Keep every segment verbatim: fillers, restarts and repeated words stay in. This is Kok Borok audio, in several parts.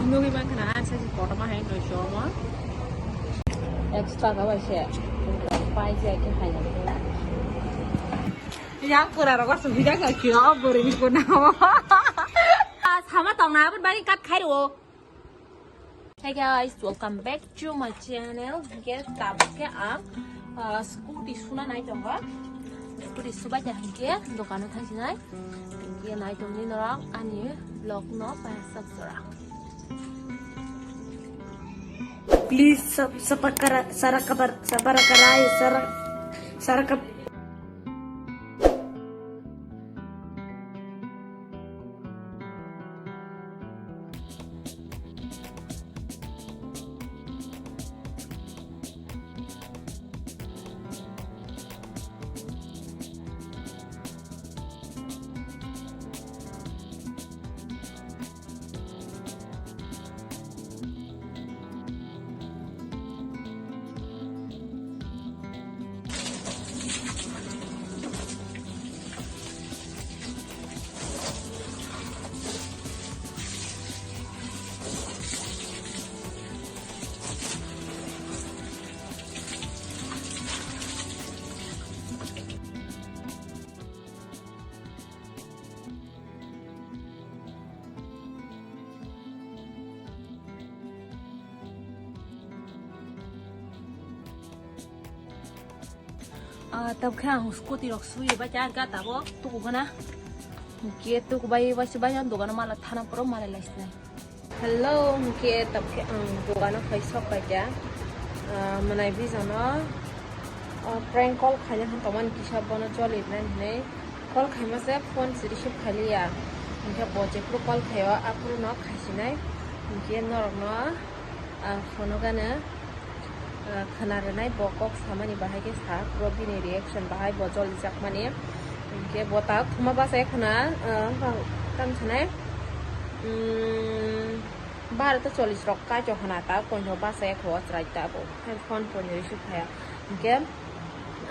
Nugui mankha na, ang sachi kotorma hai noi chomo. Extra ka bai se. Pai se ke hai. Yang pura rogo sugi da ka kyo bori ni ko na. Sama tong na, abon bari kat khai ro. Hey guys, welcome back to my channel. Guys, tabuk ke ang, ah, scooty suna nai tongo. Scooty subai ta hingke dokano thangsinai. Hingke nai tongni norok ani vlog no payasajora. Please sub-, sabakara-, sarakaba-, sabarakarai, sara-, sarakab- Ah, tabuk khe ang scooty rok sui bai kha, ang khe tabuk tuku gana. Hingke tuku bai bai se bai ang dogano mala thana poro malai lai sinai. Hello, hingke tabuk khe ang dogano phai sok bai kha. Ah, mwnai bijano, ah, prank call khaina hwn tongmani kisa bono choli nai hinui. Call khaima se phone se receive khailiya. Hingke bo jephuru call khaio aphuru no khaisinai. Hingke norok no, ah, phone o gana, ah, khwna rwnai bo kok samani bahai khe sa, pro bini reaction bahai bo joli jakmani. Hingke bo ta thuma basa khwna, ah, tam sanai, mm, baro to chollish rok kaichok khwna ta, poinjo basa kho chwrai ta bo. Phone phone receive khaya. Hingke,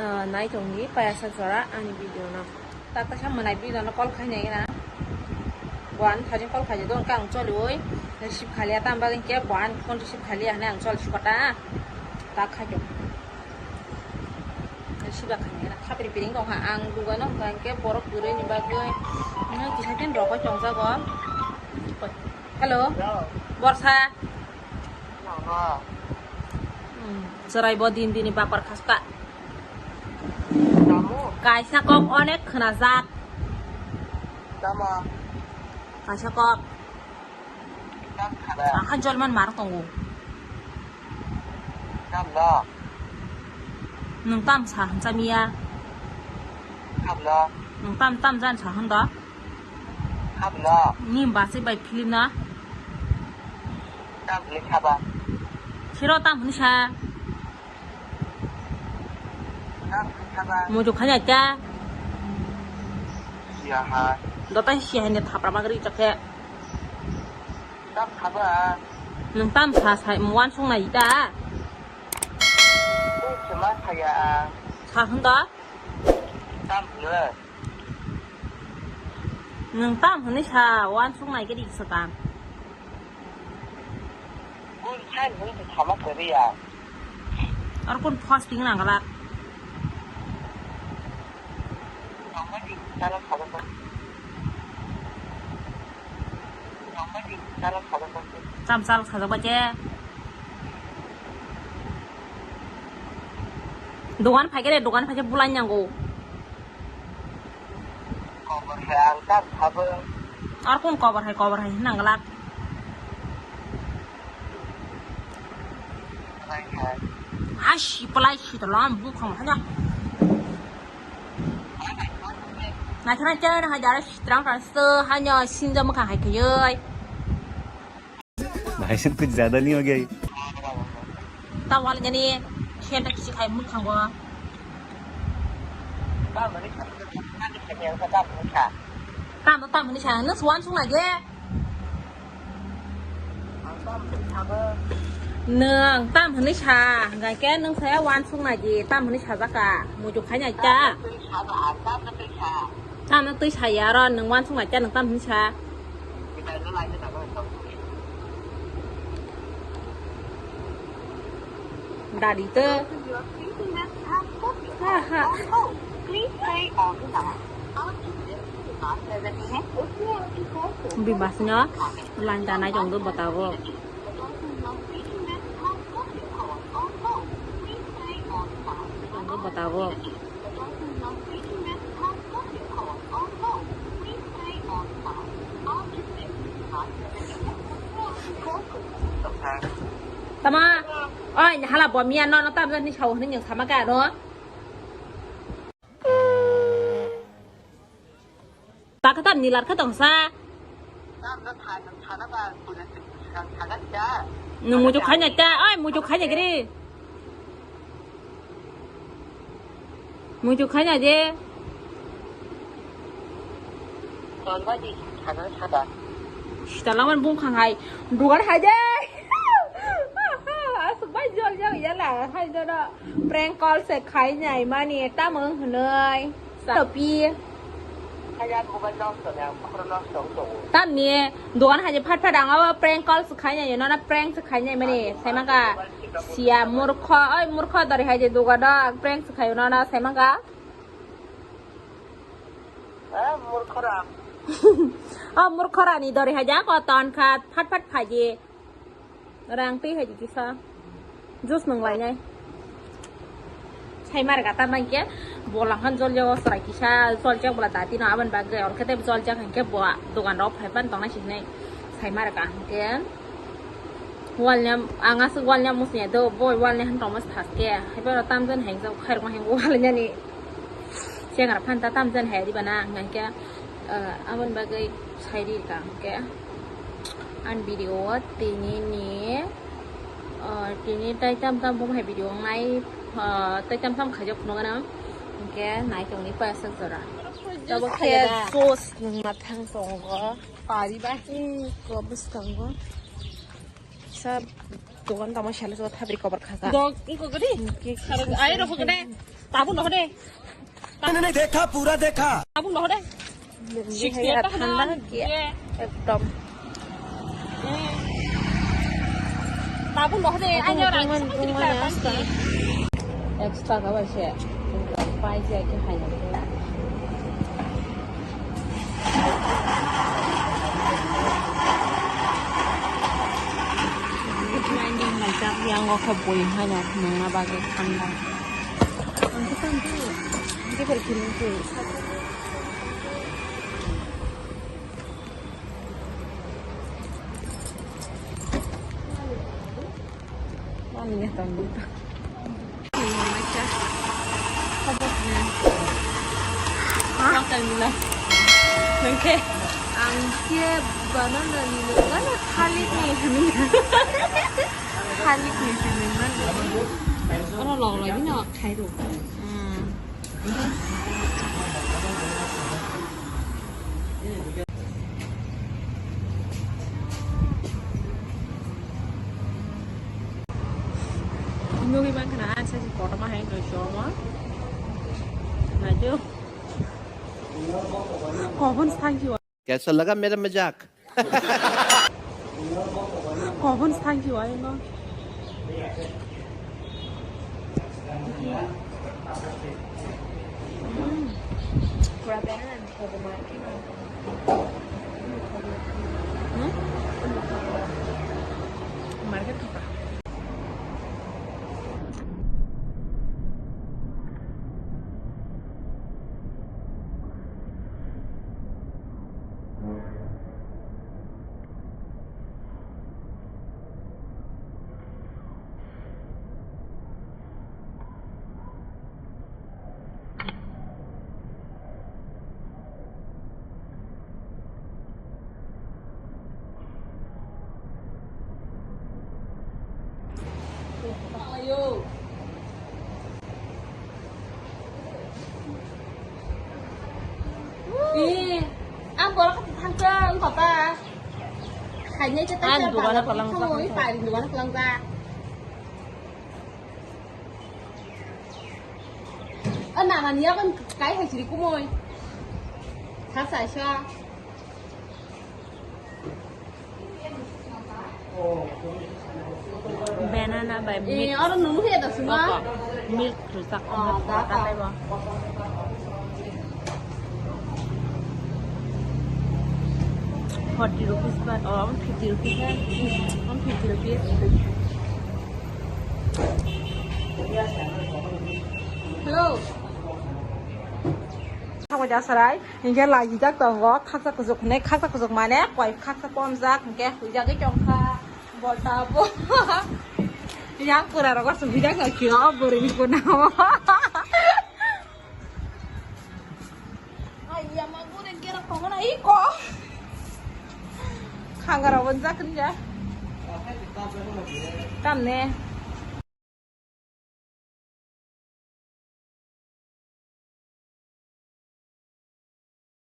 ah, nai tongdi payasa jora ani video no. Ta kaisa mwnai bidano call khainai na. Bo ani thani call khaijak do, hwnkhe ang choliui receive khaliya, tamo bagwi hwnkhe bo ani phone receive khaliya hwnwi ang choli sukha ta. Ta khaijak. Receive khainai na, khapri piring tongkha ang dugano, hwnkhe borok kwrwini bagwi, hmm, kisa din rokoi tongjago. Hello. Hello. Borsa. Hello. Hmm, chwrai bo din dini bapar khaska. Tamo? Kaisa kok onek khwnajak. Tamo? Kaisa kok. Tam khana? Ang khan jolman mar tongo. Tam da? Nwng tam sa hwnsa miya? Tam da? Nwng tam tam jan sa hwn da? Tam da? Ni basi bai film na? Tam hwnwi saba? Siro tam hwnwi sa? Mujuk khanya cha. Siya hai. Dota siya hai ne thapra magri chakhe. Tam khaba. Nwng tam sa sai muan sung nai ta. Nwng sema saya. Sa hunda. Tam hunda. Nwng tam hwnwi sa, uansuk nai khe ri sa tam. Kun sai hwnwi se sama kwrwi ya. Ar kun fasting nang glak. Nangma di tara khaba ko. Nangma di tara khaba ko. Tam chal khajak ba je. Dogan phai khe re, dogan phai khe bulai nang go. Kobo hai ang tam sabo. Ar kun kobo hai, kobo hai nang glak. Hai hai. Asi pelai si to lam bu khong hanya. Naithana chen hai dara sitrang kan se hanya sinja mukha hai khayoi. भाई साहब, कुछ ज्यादा नहीं हो गया ये? Ta wal gani, senta kisi khai mukhango. Tam tam ni sa, nang swan sung lagi. Nang tam ni sa, gake nang saya wan sung lagi, tam ni sa jaka, mujuk khai nai ta. Tam na twi sa ya ro, nwng uansuk nai cha, nwng tam hwn sa. Dadi to. Ha, ha. Bimasino lanjanai jongdo batago. Jongdo batago. Tama, oi, hala bo miya no, no, tam ni sao hwnwi nwng sama ka no. Takhatam ni larkha tongsa. Nwng muchuk khaina ta, oi, muchuk khaina giri. Muchuk khaina je. Sita langman bung khang hai. Dugar hai je. Asuk bai jol jol yala. Hai jora prank call se khai nai mani tamung hnoi. Tapi. Tamni dogan hai je phat phat ang abo prank call se khai nai, nona prank se khai nai mani. Saimaka. Sia murkho, oi murkho dori hai je duga do prank se khai nona saimaka. Eh, murkhora. Oh, murkhora ni dori hai ja ko ton kha phat phat phai je. Rang twi hai di kisa. Juice nung lai nai. Sai mar gata nang ke. Bola han jol jago sarai kisa. Jol jak bola dati no aban bagre. Or kete jol jak han ke bo dogan rok phai pan tong nai sik nai. Sai mar ka han ke. Wal nya ang asuk wal nya mus nya do. Boy wal nya han tong mas thas ke. Hai ba tam jon heng jak khai rok ma heng wal nya ni. Chengra phanta tam jan hai riba na hingke, ah, aboni bagwi sai ri ka hingke. An video o tini ni, ah, tini tai tam tam bo hai video nai, ah, tai tam tam khaijak phunuk gana hingke nai tongni payasajora. Tabuk khe sauce nung ma thang tongo. Pari ba. Hmm, ko bwskango. Sa dogan tamo sale so thabri kobar khasa. Dog ko gari. Ai ro ko gari. Tabu no de. मैंने नहीं देखा, पूरा देखा। Tabu no de. Sikya thanda ke. Ekdom. Tabu no de. Ai ro. Extra ka ba se. Pai je ke hai. Yang o khe bui hai no nungna bagwi thanda. Ang khe tamo tamo. Ang khe bai kini khe. Mami ya tong. Ang khe banana ni nungmano thalik ni hwnwi. Thalik ni se nungmano. Oro log lagi no khai rw. Nugui mankha na ang sasi kotorma hai no shorma. Najo. Kobon sanji wa. कैसा लगा मेरा मजाक? Kobon sanji wa no. Pura benar. Hmm? Market thokha. Eh, ang borok kati thangkhe wng papa. Khainai khe tei ang dugana palang thangwi jak. Pari dugana palang jak. O nana ni abang kai hai siri kumui. Thasa isa. Banana bai Eh, mix. Aro nunu he da suma? Milk rujak. Ah, da, da. Forty rupees ba, oh, fifty rupees ba. Fifty rupees. Hello. Tamo ja sarai. Hinkhe lagijak tongo, khaksa kuchuk hinwi, khaksa kuchuk mane koi khaksa pomjak, hinkhe huijagwi tongkha, bota bo. Yang pura rogo sumijak no kio, bwrwini puna o. Aiya, ma gure gera tongo na iko. Khangara bo jak hinja. Tamne.